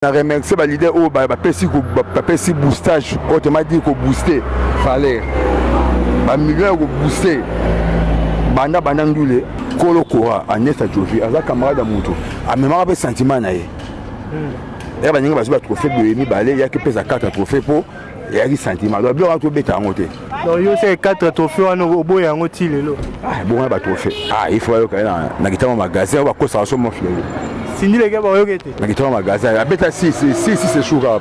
Na remercier ba leader oyo bapesi bapesi boostage, autrement dit ko booster valeur, ba millions ya ko booster. Banda banda ndule kolo kora Agnès Adjovi aza camarade ya moto, amemaka mpe sentiment na ye. Ya baninga bazwi ba trophée boye mibale, yaki mpeza 4 trophée mpo eyaki sentiment. Donc biloko wana tobeta yango te. Donc yo se 4 trophée wana oboya yango ti lelo? Ah, bongo na ba trophée, ah, il faut bayoka ye na kitama magasin oyo bakosaka so moflele. Cindy Le Cœur bayoka te. Na kitama magasin abeta 6 6 6 esuka.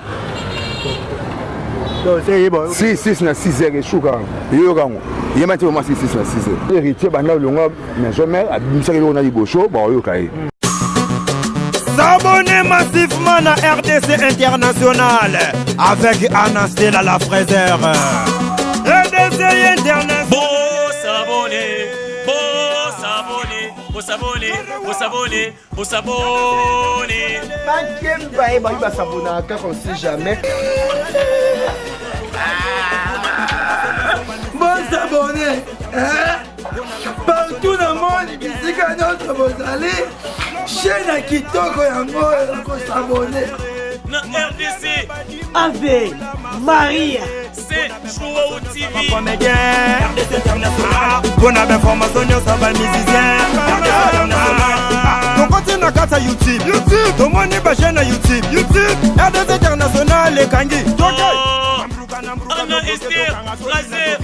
Donc se yeba. 6 6 na 6 heures esuka, yoyoka yango yema te vraiment 6 6 na 6 heures. Héritier banda olongwa maison mère, abimisaki eloko na liboso, baoyoka ye. S'abonner massivement à RDC International avec Anastella la fraiseur. RDC International. Bon s'abonner, bon s'abonner, bon s'abonner, bon s'abonner, bon s'abonner. Bakemba ye bayi basabonaka kaka, on sait jamais. Bosabonner partout na monde, bisika nyonso bozali, chaîne ya kitoko yango oyo, kosabonner. Na RDC. Ave Maria. C'est Joao TV. Comédien RDC International. Mpona ba information nyonso ba musicien RDC International. Tokoti na kati ya YouTube, YouTube tomoni ba chaîne ya YouTube, YouTube RDC International ekangi toke. Anna Esther Fraser,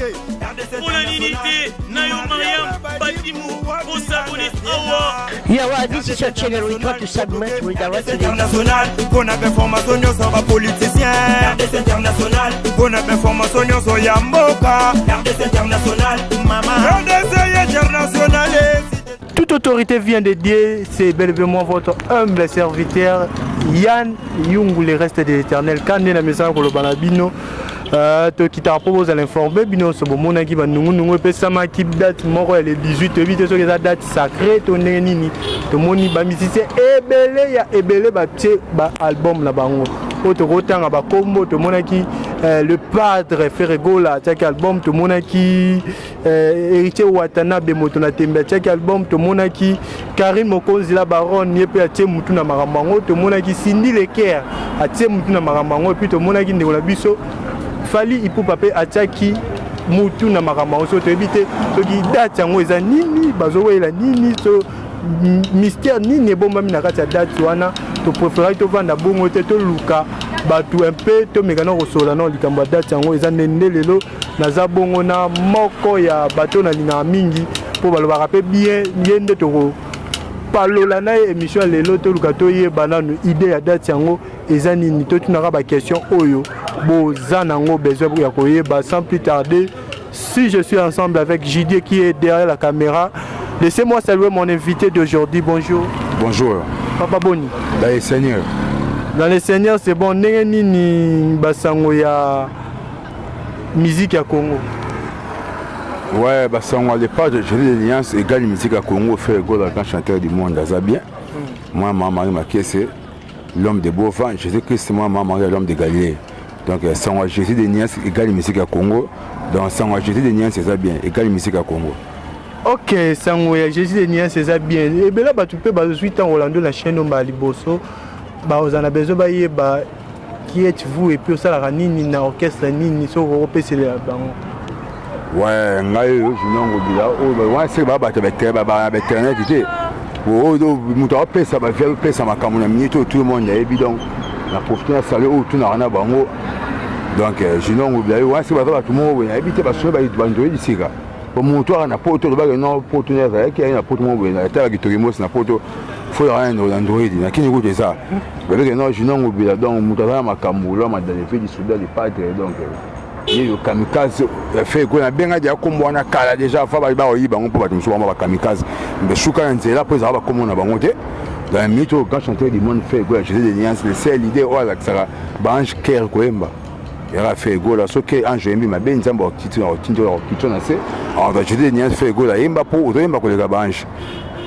mpona nini te na yo Mariam Badimu kosabonner awa? Yeah, well, this is your channel. We try to segment with the rest of the International mpona ba information nyonso ba politicien RDC International, mpona ba information nyonso ya mboka RDC International, mama RDC International. Toute autorité vient de Dieu, c'est bel et bien moi, votre humble serviteur, Yann Yungu, le reste de l'éternel. Quand la maison koloba na bino, tokitaka mpo bozala informé. Bino nyonso bomonaki banungunungu epesamaki date moko ya le 18. Toyebi te soki eza date sacré to ndenge nini. Tomoni ba musicien ebele ya ebele batie ba album na bango oyo tokotanga bakombo. Tomonaki le padre Ferre Gola atiaki album, tomonaki Héritier Watanabe, moto na tembe, atiaki album, tomonaki Karine Mokonzi la baronne, ye mpe atie mutu na makambo yango, tomonaki Cindy Le Cœur atie mutu na makambo yango, et puis tomonaki ndeko na biso Fally Ipupa mpe atiaki mutu na makambo yango. So toyebi te soki date yango eza nini, bazowela nini, so mystère nini ebombami na kati ya date wana. Topréféraki tovanda bongo te, toluka bato un peu, tomeka na kosolola na likambo ya date yango eza nde. Nde lelo naza bongo na moko ya bato nalingaka mingi mpo balobaka mpe bien. Ye nde tokopalola na ye émission ya lelo. Toluka toyeba nanu idée ya date yango eza nini, totunaka ba question oyo boza nango besoin ya koyeba. Sans plus tarder, si je suis ensemble avec Jidier qui est derrière la caméra, laissez-moi saluer mon invité d'aujourd'hui. Bonjour. Bonjour. Papa, boni? Dans le Seigneur. Dans le Seigneur, c'est bon. Ndenge nini basango ya musique ya Congo? Ouais, basango, le padre Jésus de Nuance égale musique à Congo, Ferre Gola, grand chanteur du monde, aza bien. Moi, maman Marie Makiese, l'homme de Beauvent, Jésus-Christ, moi, maman Marie, l'homme de Galilée. Donc, sango Jésus de Nuance égale musique à Congo. Donc, sango Jésus de Nuance, eza bien, égale musique à Congo. Ok, sango ya Jésus de Nuance eza bien. Ebele bato mpe bazwi ntango olando na chaîne oyo liboso, bazala na besoin bayeba qui êtes-vous et puis osalaka nini na orchestre nini, soki okopesela bango. Ouais, ngai oyo Junior Ngobila oyo wana, seke baa bato ya ba internet te. Oyo moto akopesa ba vie, apesa makambo na minute oyo, tout le monde ayebi. Donc na profite na sale oyo tunaka na bango. Donc Junior Ngobila oyo wana, seke baza bato moko boye, nayebi te basolo bandoyebi sika po moto aka na poto, olobaki no poto nde azalaki aye na poto moko boye, atalaki toki mosi na poto fo yaka na Android na kini kutu eza babeke no Junior Ngobila. Donc moto aza na makambo lwa madalefe du Soudan, le padre. Donc yeyo kamikaze Ferre Gola nabenga dia kombo wana kala déjà, fa bakoyiba bango mpo bato mosusu bango bakamikaze mbe suka na nzela mpo ezalaka bakombo na bango te. Dans la minute oyo, grand chanteur du monde Ferre Gola, Jésus de Nuance, le seul leader oyo alakisaka ba ange kere koyemba yaka Ferre Gola. Soki ange oyembi mabe, Nzambe akitio na se. Alors Jésus de Nuance, Ferre Gola ayemba mpo ozoyemba koleka ba ange.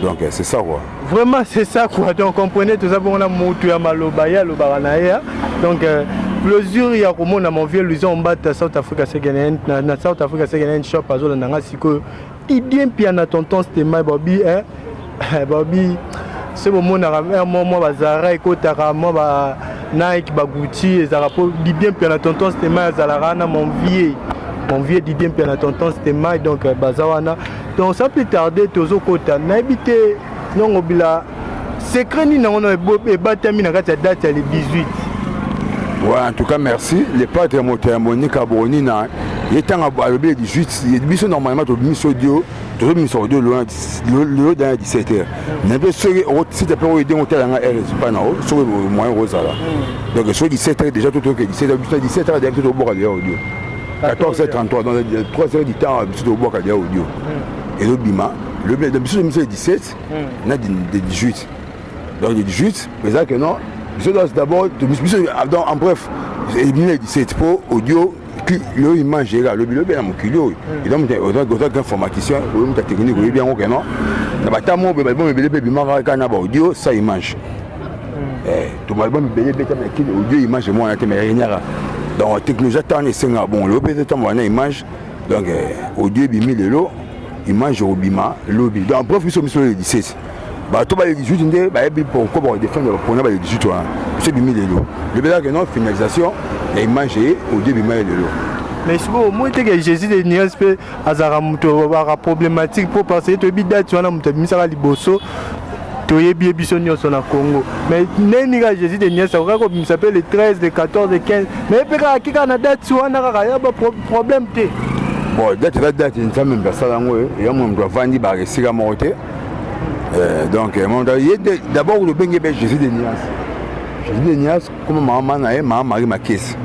Donc c'est ça quoi. Vraiment, c'est ça quoi. Donc comprenez, toza bongo na mutu ya maloba, ye alobaka na ye. Donc plaisir ya komona mon vieux Luison Mbata, South Africa Second Hand, na South Africa Second Hand Shop, azolanda nga sikoyo. Idien mpia na tonton Stemai babi, eh, babi se bomonaka mwa bazara ekotaka mwa ba. Nike ba Gucci ezalaka po Didier Mpiana tonton Stemay azalaka wana mon vieux mon vieux Didier Mpiana tonton Stemay donc euh, baza wana donc sans plus tarder tozokota nayebi te nongo bila secret nini yango na ebatami na kati ya date ya le 18. Ouais, en tout cas, merci. Le padre moto ya Monica Boronina, ye ntango alobi le 18, biso normalement tobimisi audio, tozobimisa audio lelo dans 17 heures. Mais mpe soki okosita mpe oyo ndenge otala nga heure epa na yo, soki moyen okozala. Donc soki 17 heures déjà totoke 17 heures, biso 17 heures déjà tobwaka déjà audio. 14h33, donc 3 heures du temps biso tobwaka déjà audio. Ezobima, lobi biso biso 17 na 18. Donc le 18, eza que non, biso d'abord biso donc en bref, ebimi le 17 mpo audio lelo image eka lobi lobi na mokili oyo oza informaticien oyo moto ya technique oyebi yango ke non na bata mo boye balbum ebele mpe ebimaka kaka na baaudio sa image to balbum ebele ebetama na kini audio image emwana te mais regnaka donc technologie ata wana esengaka bongo lelo mpe ezotambola na image donc audio ebimi lelo image ekobima lobi donc bref biso biso le 17 bato ba le 18 nde bayebi pourquoi bakodefendre mpona ba le 18 wana biso ebimi lelo lobi ezalaka non finalisation ya image ye audio ebima ye lelo. Mais sikoyo omoni te ke Jésus de nuance mpe azalaka moto aka problématique mpo parce que toyebi date wana moto abimisaka liboso toyebi ye biso nyonso na Congo mais neni kaka Jésus de nuance akokaki kobimisa mpe le 13 le 14 le 15 mais ye mpe kaka akika na date wana kaka ya ba problème te. Bon, date eza date, Nzambe moto asala yango, ya moto avandi baka esika moko te. Donc ye d'abord lobenge mpe Jésus de nuance, Jésus de nuance comme mama na ye mama Marie Makesi,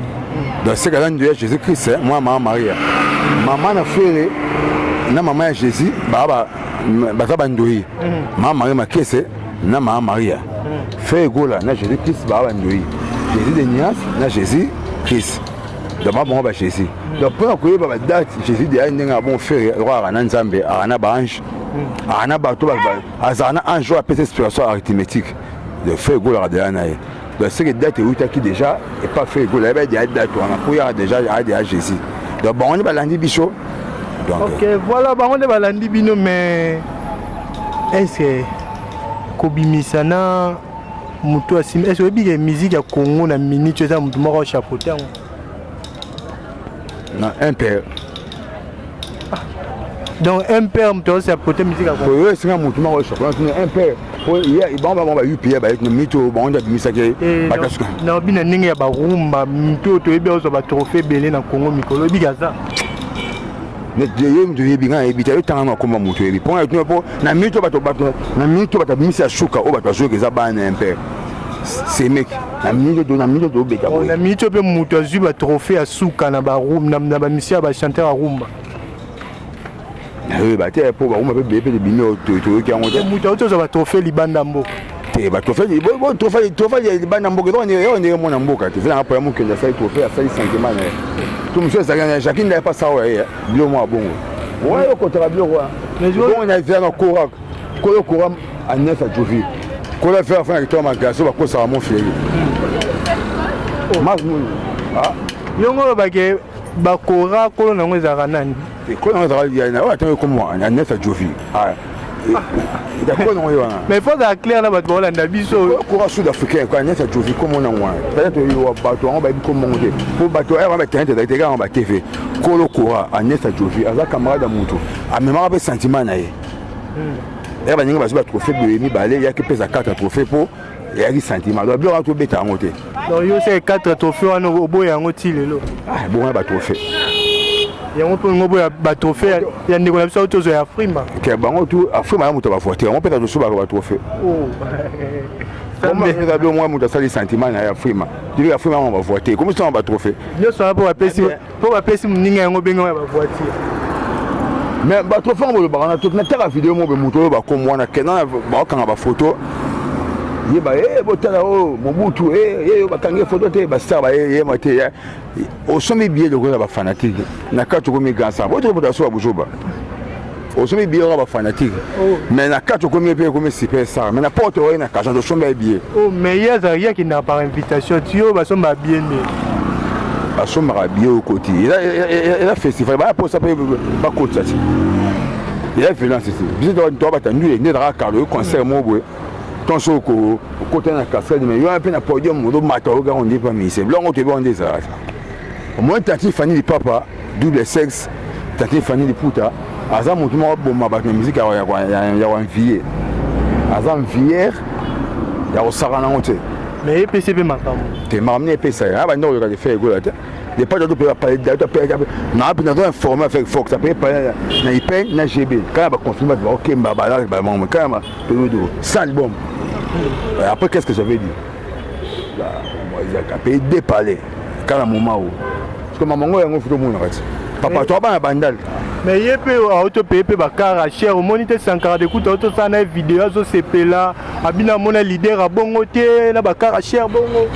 donc seka aza ndo ya Jésus Christ, mwana mama Maria, mama na frere na mama ya Jésus baza bandoyi, mama Marie Makese na mama Maria, frère Gola na Jésus Christ baa bandoyi, Jésus de nuance na Jésus Christ, donc bango ba Jésus. Donc mpona koyeba badate Jésus de ya ndenge ya bon frere aka na Nzambe aka na baange aka na bato azala na ange oyo apesa inspiration arithmétique de frère Gola aka deya na ye. Donc ce que date eutaki déjà epa frère Gola ayeba deya date wana mpo yaka déjà aya deya Jésus, donc bango nde balandi biso. Donc ok, voilà, bango nde balandi bino. Mais est ce que kobimisa na moto asimi, est ce oyebi ke musique ya Congo na minute eza moto moko achapeauté yango? Na un père. Donc un père moto achapeauté musique ya Congo? Oyo esinga motu moko chapeauté un père bango bango ba UPA bayeki na mito bango nde abimisaki bato suka. Na obi na ndenge ya barumba, moto oyo toyebi azwa batrophée ebele na Congo mikolo, oyebi aza? Ye moto oyebi, ngai nayebi te. Yo tanga na komba moto oyebi mpo mpo na mito bato bato na mito bato abimisi ya suka oyo bato bazoyoka eza bana un père semeki na minute na minute tobeta. Na minute mpe moto azwi batrophée ya suka na na bamisi ya bachanteur ya rumba. Nayoyeba te mpo barumba mpe beye mpe tebimi toyoki yango te. Moto auti ozwa batrophée libanda mboka. Te, batrophée trophée libanda mboka eza ndenge mwana mboka te venanga mpo ya mokende asali trophée asali sentiment na ye to mosusu ezalaki na Jacqueline ndaye mpasa oyo ye biloko mwa bongo wana okotaka biloko wana bongo na via na kora kolo kora Agnès Adjovi kola fe afana kitoko makasi oyo bakosaka mo fleri. Yongo olobake bakora kolo nango ezalaka nani? Kolo nango ezalaka oyo atangi komwa Agnès Adjovi kolo nango ye wana. Mais faut ozala clair na bato baolanda biso. Kora sud africain ko Agnès Adjovi kombo nango wana peut-être bato yango bayebi kombongo te po bato aya wana baterrain te kaka ba TV. Kolo kora Agnès Adjovi aza camarade ya motu amemaka mpe sentiment na ye ya baninga bazwi batrophée boye mibale yaki mpeza 4 trophée mpo eyaki sentiment, donc biloko wana tobeta yango te. Donc yo se 4 trophée wana oboya yango ti lelo? Bongo na batrophée. Yango mpe olingo boya batrophée ya ndeko na biso auti ozwa ya Afrima? Ke bango tu Afrima ya moto ya bavoiture yango mpe toso baka batrophée eza bilo mwa moto asali sentiment na ye Afrima tili Afrima yango bavoiture komi songa batrophée. Nyonso wana mpo bapesi moninga yango benga ya bavoiture. Mais batrophée yango bolobaka na nataka video mo be moto oyo bakomo wana kenda bakokanga bafoto ye ba botala oyo Mobutu ye yo bakangi foto te bastar bayema te. Osombi billet lokola bafanatique na kati okomi grand star botokoboта so babuzoba. Osombi billet kaka bafanatique mais na kati okomi mpe okomi super star mais na porte oye na cagent osombi ye billet. Oh, mais ye azalaki akendaka par invitation ti oyo basombaka billet nde. Basombaka billet okoti eza festival baya posa mpe bakotisa ti eza violence te. Biso toa bato ndule nde ezalaka kala oyo concert moko boye. Ntonso okota na cascade, mais yo wana mpe na podium ozomata, oyoka ngo nde pa musicien. Biloko toyebi ngo nde ezalaka. Omoni tantine Fanny Lipapa, double sexe, tantine Fanny Liputa aza motu moko aboma bato na musique ya koenvie, aza envier ya kosaka nango te. Mais epesi mpe makambo. Te, makambo nini epesa ye? Abanda koyoka te Ferre Gola te. Depart to pe parler to pe na pe nazo informer avec Fox après parler na IPN na GB quand ba confirmer ba OK ba ba ba ba quand ba periode sans album. Après, qu'est-ce que j'avais dit? Bah, moi ils a payé deux palais quand na moment où parce que maman ngo yango futo mona kati papa to bana bandal. Mais ye mpe autopaye mpe bakara cher, omoni te Sankara dekuta otosala na ye video, azosepela abina amona leader abongo te na bakara cher bongo.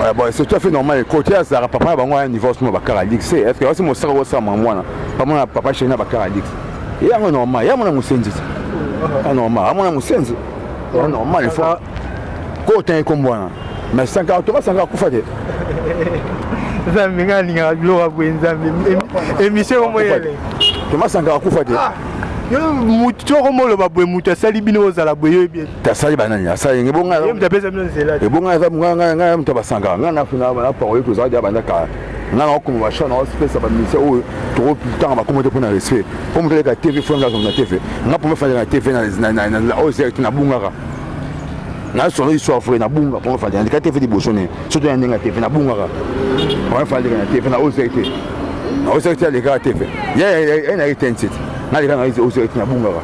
Ouais, bon, c'est tout à fait normal. Côté Azara, papa, bango un niveau sur bakara luxe. Est-ce que aussi mosaka osala mwana papa papa chéri na bakara luxe? Yango normal, ya mwana mosenzi. Ya normal, amona mosenzi. Ya normal, il faut ko otanga kombo wana. Mais Sankara, toka Sankara kufa te. Nzambe, ngai alingaka biloko ya boye. Nzambe, émission omoyele. Thomas Sankara kufa te. Yo mutu toko moloba boye, mutu asali bino ozala boye, yo yebi. Tasali banani asali ebonga? Ye mutu apesa bino nzela te. Ebonga eza ngai moto basankara, ngai na parole tozala dia banda kala. Ngai naokoma bachan, naopesa bamusicien oyo tokotanga bakoma te mpona respect, mpo moto aleka TV, fo ngai azonga na TV. Ngai mpo mefandela na TV oyo zerite nabungaka nasolo histoire vrai, nabunga mpo mefandela naleka TV liboso ne soki ya ndenge ya TV nabungaka mpo mefandela na TV na oyo zerite, na oyo zerite alekaka TV ye na ye te naleka na oyo zerite, nabungaka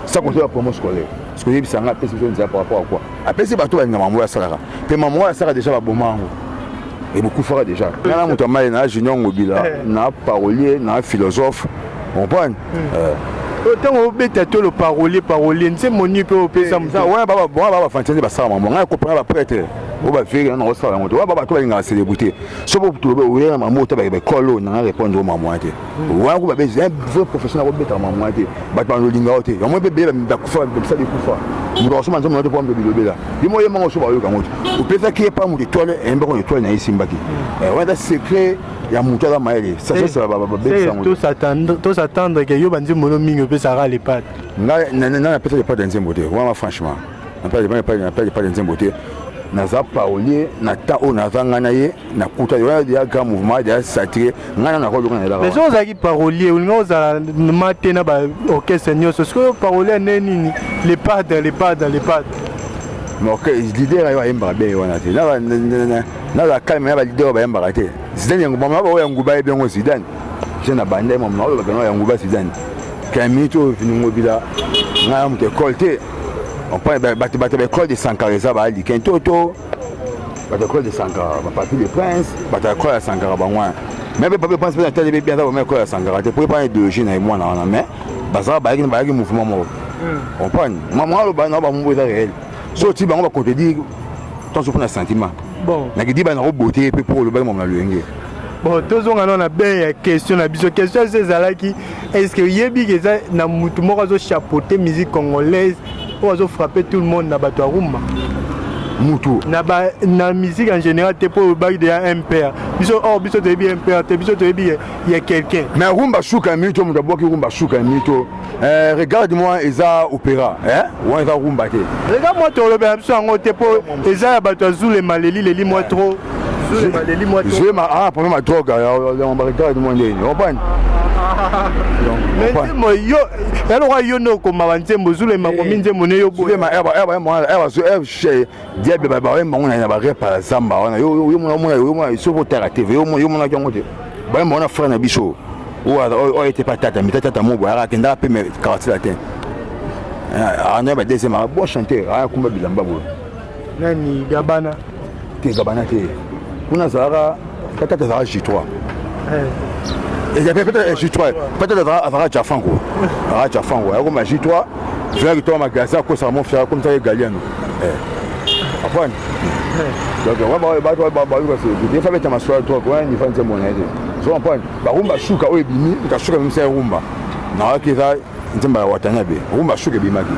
sans compter la promo scolaire. Parce que oyebisa nga, apesi biso nzela par rapport à quoi? Apesi bato balinga mambo oyo asalaka, mpe mambo oyo asalaka déjà baboma yango ebokufaka déjà. Nga na moto amaye na Junior Ngobila, na parolier, na philosophe, comprendre. Ntango obeta to lo parolier, parolier nzembo nini mpe opesa moto? Wana bafanti nde basala mambo. Ngai kopona baprêtre oyo bavere na nakosala yango te. Wana bato balingaka célébrité, so tolobe oya na mambo ota baekole oyo nanga répondre o mambo wana te. Wana ko babezi un vrai professionnel akobetaka mambo wana te. Bato balolinga yo te, yango mpe ebele bakufa, bisala ekufa. Moto akosoma nzambe na te mpo moto bilobela ye mo yemango so bayoka yango te. Opesaki ye pa moto étoile eyembako na étoile na ye esimbaki. Wana eza secret ya moto aza mayele, sagesse babebisa yango. Tos'attendre ke yo banzembo no mingi opesaka lepate? Ngai napesa lepate ya nzembo te wana, franchement napesa lepate ya nzembo te. Naza parolier na temps oyo naza ngai na ye nakuta wana ya grand mouvement ya satire, ngai na nakoluka na elaka. Mais soki ozalaki parolier, olinga ozala ma te na baorchestre nyonso. Sikoyo parolier ane nini? Le padre, le padre, le padre. Mais ok, leader ayo ayembaka bien ye wana te. Naza calme na baleader oyo bayembaka te. Zidane yango mama oyo ya nguba yebi yango. Zidane je na banda ye mama oyo bakanga ya nguba. Zidane kaya minute oyo Ngobila, ngai ya moto école te. Bato bato baécole de Sankara eza baalike ntoto, bato école de Sankara, bapapi le Prince, bato ya école ya Sankara bango wana. Mais mpe Papi le Prince mpe natali bien, aza vraiment école ya Sankara te, po epa idéologie na ye mwana wana. Mais bazala bayaki mouvement moko, comprendre. Mwa aloba na bamombo eza réel, so oti bango bacontredire ntanso mpona sentiment. Bon, nakidi bana kobote ye mpe mpo olobaki mamo na loyenge. Bon, tozonga nano na bien ya question na biso. Question eza ezalaki: est ce que oyebi ke eza na mutu moko azochapeauter musique congolaise oyo azofrappe tout le monde na bato ya rumba? Mutu? Na, ba, na musique en général te, mpo olobaki deya MPR. Biso or biso toyebi MPR te, biso toyebi ya quelqu'un. Mais rumba suka mito, moto abwaki rumba suka mito. Regarde moi eza opéra, eh? Wana eza rumba te. Regarde moi, tolobela biso yango te, mpo eza ya bato ya zulema leli leli mwa trop, zulema leli mwa trop. Zulema, ah, problème ya drogue, regarde moi ndeni comprendre. Mais nzembo yo eloko yo nde okoma banzembo, zulema komi nzembo ne yo boye. Zulema diable bayemba ngo na barep ya zamba wana. Yo mona soki otala TV, yo monaki yango te. Bayemba wana frère na biso oyo ete pa tata mita tata mo boye akendaka mpe Quartier Latin, ana ba deuxième, bon chanteur, aya kumba bilamba boye. Nani, Gabana? Te, Gabana te. Kuna azalaka tata, azalaka J3, peut-être J3, peut-être azalaka Jafango, azalaka Jafango, akoma J3 venaki to magasin akosaka mon frère akomisaka Galiano apane. Donc bato baluka célébrité efa beta masolo ya drogue wana, nifa nzembo na ye te, zo comprendre. Barumba suka oyo ebimi kasuka bimisa ya rumba nawaki, eza nzembo ya Watanabe, rumba suka ebimaki.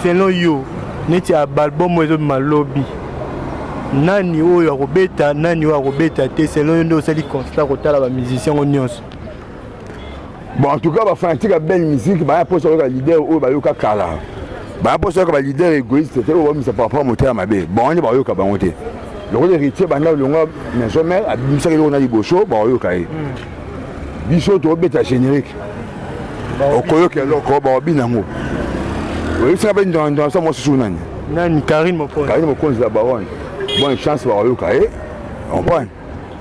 Selon yo, neti ya baalbum oyo ezobima lobi, nani oyo akobeta, nani oyo akobeta te, selon yo nde osali constat kotala bamusicien ngo nyonso? Bon, en tout cas bafanatique ya belle musique baya mposa koyoka leader oyo bayoka kala. Baya mposa yoka baleader égoïste te, oyo bamisa par rapport motema mabe. Bango nde bayoka bango te. Lokola Héritier banda longwa maison mère, abimisaki eloko na liboso, baoyoka ye. Biso tobeta générique, okoyoka eloko, baobina yango. Oyebisaka mpe ndonda sa mwasi susu nani? Nani? Karine Mokonzi. Karine Mokonzi, la baronne, bonne chance, baoyoka ye, comprendre.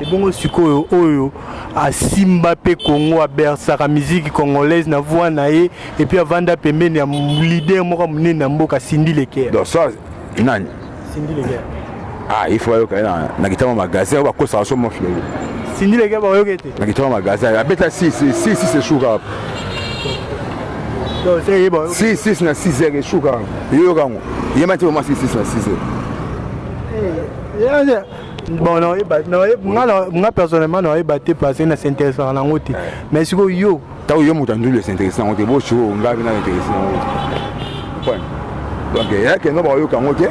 Ebongo sikoyo oyo asimba mpe Congo, abersaka musique congolaise na voix na ye, et puis avanda pembeni ya leader moko ya monene na mboka, Cindy Le Cœur? Donc ça, nani? Cindy Le Cœur. Ah, il faut bayoka ye na kitama magasin oyo bakosaka so mofileli. Cindy Le Cœur bakoyoka te? Na kitama magasin abeta 6 6 6, esuka. Donc c'est yeba. 6 6 na 6 heures, esuka. Yoyoka yango, yeba te, mwa 6 6 na 6 heures. Bon, naoyeba nga personnellement, naoyeba te parce que na s'intéressaka nango te. Mais sikoyo yo? Ntango yo moto anduli s'intéresse nango te, bosiko ngai mpe na intéresse nango te. Point. Donc eyake no, bakoyoka yango te,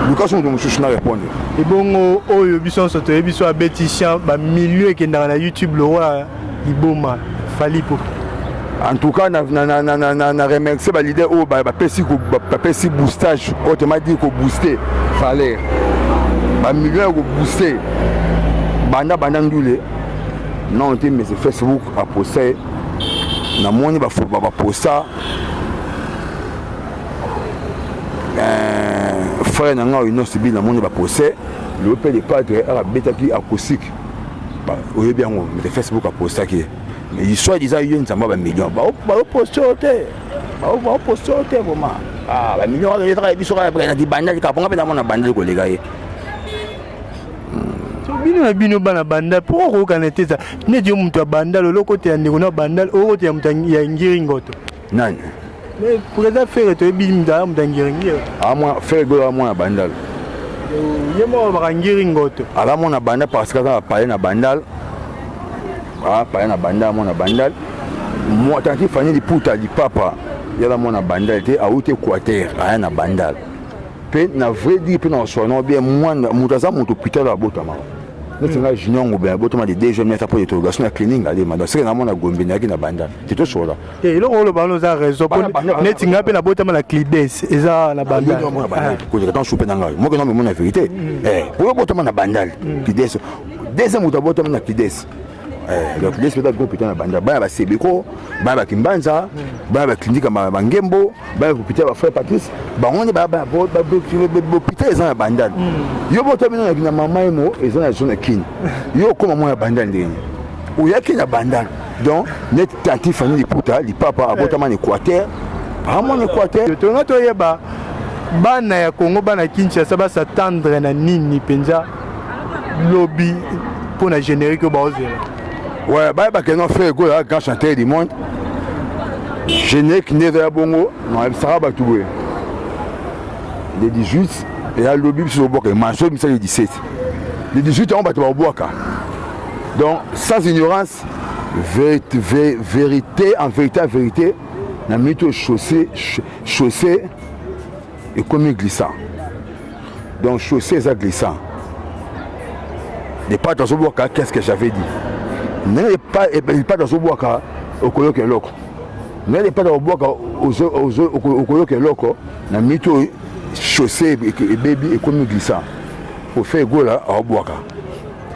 luka so moto mosusu na répondre. Ebongo oyo biso nyonso toyebi so abeti chant, bamilio ekendaka na YouTube lokola liboma, Fally po? En tout cas, na remercie baleader oyo bapesi boostage, autrement dit kobooste valeur, bamillion ya kobooste banda ndule non te. Mais Facebook aposta ye, namoni baposta frère na ngai oyo nyonso bi, namoni baposte lelo mpe le padre abetaki acoustique, oyebi yango. Mais Facebook apostaki ye, mais soit disant ye nzambe, bamillion baoposte oyo te, baoposte oyo te. Vraiment bamillion kaka ezaka biso kaka na dibanda kaka, mponga mpe namona bandali koleka ye. So bino na bino bana Bandal, mpo okokana te, eza neti yo moto ya Bandal, oloko te ya ndeko na Bandal, okoko te ya moto ya Ngiri Ngoto. Nani? Mais président Ferre, toyebi moto aya moto ya Ngiringiri. Amwa Ferre Gola, mwana Bandal. Ye moko baka Ngiri Ngoto. Aza mwana Bandal parce que aza na palais na Bandal, apaya na Bandal, mwana Bandal. Tanti Fani Liputa Lipapa yala mwana Bandal te, auti Équateur, aya na Bandal. Mpe na vrai dire, mpe na oswana bien, mwana moto aza moto hôpital abotama neti nga Junior Ngobe, abotama de 2 juin 19 point d'interrogation na clinique Alema. Donc seke namona Gombe, nayaki na Bandal te, tosola. Te, eloko oloba wana oza raison. Neti ngai mpe nabotama na Clides, eza na Bandal. Koleka tan supe na ngai moke na memona vérité po obotama na Bandal Clides, deuxième moto abotama na Clides. Donc Clides mpe gros hôpital na Bandal, bana basebeko, bana bakimbanza, bana baklinika bangembo, bana hôpital bafrère Patrice, bango nde hôpital eza na Bandal. Yo botami na mama emo, eza na zone ya Kini, yo okóma mwana Bandal ndenge oyaki na Bandal. Donc neti tanti Fani Liputa Lipapa abotama na Équateur, amona Équateur. Tonga toyeba, bana ya Congo, bana Kinshasa bas'attendre na nini mpenza lobi mpo na générique oyo baozela? Ouais, bayebaka no Ferre Gola, grand chanteur du monde. Générique nde eza ya bongo, nayebisaka bato boye: le 18 eya lobi, biso tobwaka emanso bisa le 17. Le 18 yango bato babwaka. Donc sans ignorance, vérité, vérité en vérité en vérité, na minute oyo chaussée ekomi glissant. Donc chaussée eza glissant, le padre azobwaka. Qu'est-ce que j'avais dit? Ndenge le padre azobwaka, okoyoka eloko. Ndenge le padre akobwaka, okoyoka eloko. Na minute oyo chaussée ebebi, ekomi glissant. Ofe Egola aobwaka,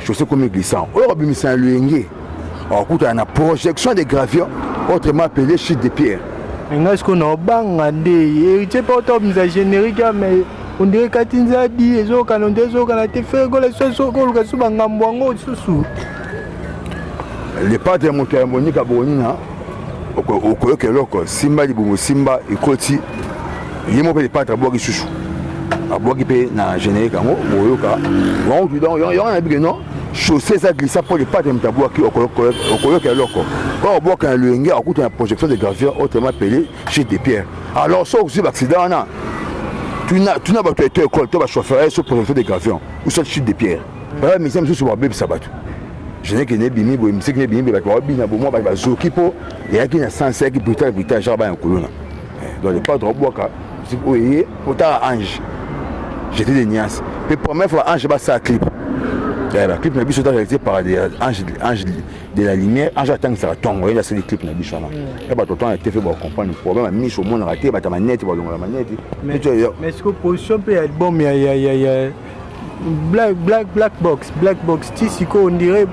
chaussée ekomi glissant. Oyo akobimisa na loyenge, akokutana na projection de gravion, autrement appelé chute de pierre. Ngai sikoyo na obanga nde Héritier mpe otobimisa générique, mais on dirait kati nzadi ezokana, on dirait ezokana te. Ferre Gola oluka so bangambo yango lisusu. Le padre, moto ya Monika Bonina, okoyoka eloko, simba libumu, simba ekoti ye moko. Mpe le padre abwaki susu, abwaki mpe na générique yango, oyoka yango. Yango nayebi ke non, chaussée eza glissant, mpo le padre moto abwaki, okoyoka eloko. Oyo abwaka na loyenge, akuta na projection de gravure, autrement appelé chute de pierre. Alors so ozwi baaccident wana, tuna bato ya eto école to bachauffeur, so projection de gravion ou soit chute de pierre. Baya misia mosusu babebisa bato. Générique ne ebimi boye, misiki ne ebimi boye, bato babina bomwa, bato bazoki mpo eyaki na sens, eyaki brutal, brutal, genre baya kuluna. Donc le padre abwaka musique oyo eye otala ange, j'étais de nuance. Mpe première fois ange basala clip. Baclip na biso eza réalisé par ange, ange de la lumière. Ange atangisaka ntongo, ye asali clip na biso wana. Ya bato ntango ya te fe bacomprendre problème ya miso, omonaka te, bato ya manete balongola manete. Mais siko position mpe ya album ya black box, black box ti sikoyo, on dirait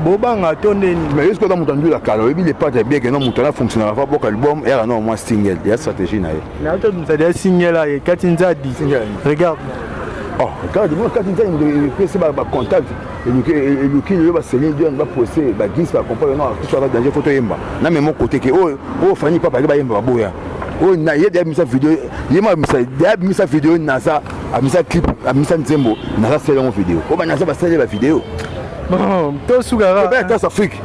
bobanga to ndeni? Mais ye sikoyo aza moto andula kala, oyebi le padre bien que non, moto ana fonctionnera fa boka album eyaka no mwa single ya stratégie na ye. Mais atobimisa deya single ekati nzadi. Regarde. Oh, regarde moi, kati nzadi, moto epesi bacontact, eluki lelo baCéline Dion, bapose bagis, bacomprendre non, artiste aza danger, faut toyemba na memo kote ke oyo oyo fani papa ake bayemba baboya oyo na ye deya abimisa video, ye mo abimisa deya, abimisa video naza abimisa clip, abimisa nzembo naza sele yango video oyo banaza basali bavideo. Bon, tosukaka. Tasa Afrique,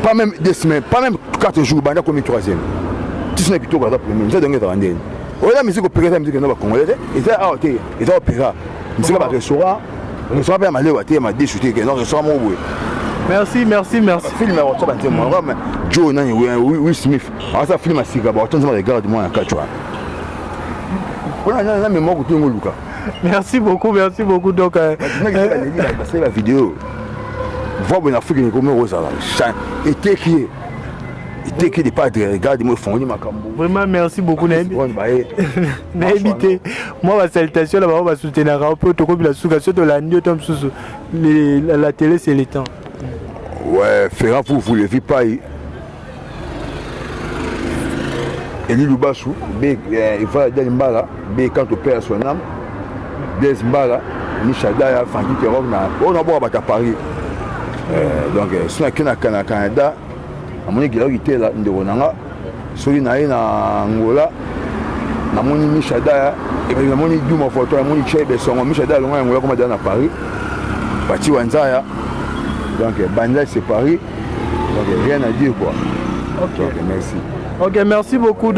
pas même 2 semaines, pas même 4 jours, banda komi troisième tisina kitoko, aza premier. Nzadi yango ezala ndeni oyo eza musique opéra, eza musique eza bacongolais te, eza awa te, eza opéra, misika barestaurant, restaurant mpe ya malewa te, ya madesu te, non, restaurant moko boye. Merci, merci, merci. Film ya kotya banzembo yango, Joe nani, Will Smith aza film ya sika, baotya nzembo Regarde moi na kati wana mpona na mémoire kotongo oluka. Merci beaucoup, merci beaucoup. Donc basali bavideo voi boye na Afrique, ekomi kozala eteki ye, eteki de padre. Regarde moi efongoli makambo. Vraiment, merci beaucoup. Nayebi, nayebi te mwa basalutation na bango basoutenaka mpo tokobila suka so tolandi yo to mosusu. La télé, c'est le temps. Ouais, Ferrand Foufou, le Vipai, Eli Lubasu, B, Eva Del Mbala, B, quant au père son âme, Blaise Mbala, Micha Daya, Francky Kerok, na, on a beau à Paris. Donc, si on a na Canada, namoni Gelaki Tela, ndeko na nga, soki na ye na Angola, namoni Micha Daya, namoni Duma Foto, namoni Chey Besongo, Micha Daya longa Angola, koma na Paris, Pati Wanzaya, donc Bandal c'est Paris, donc rien à dire quoi. Ok. Donc merci. Ok, merci beaucoup.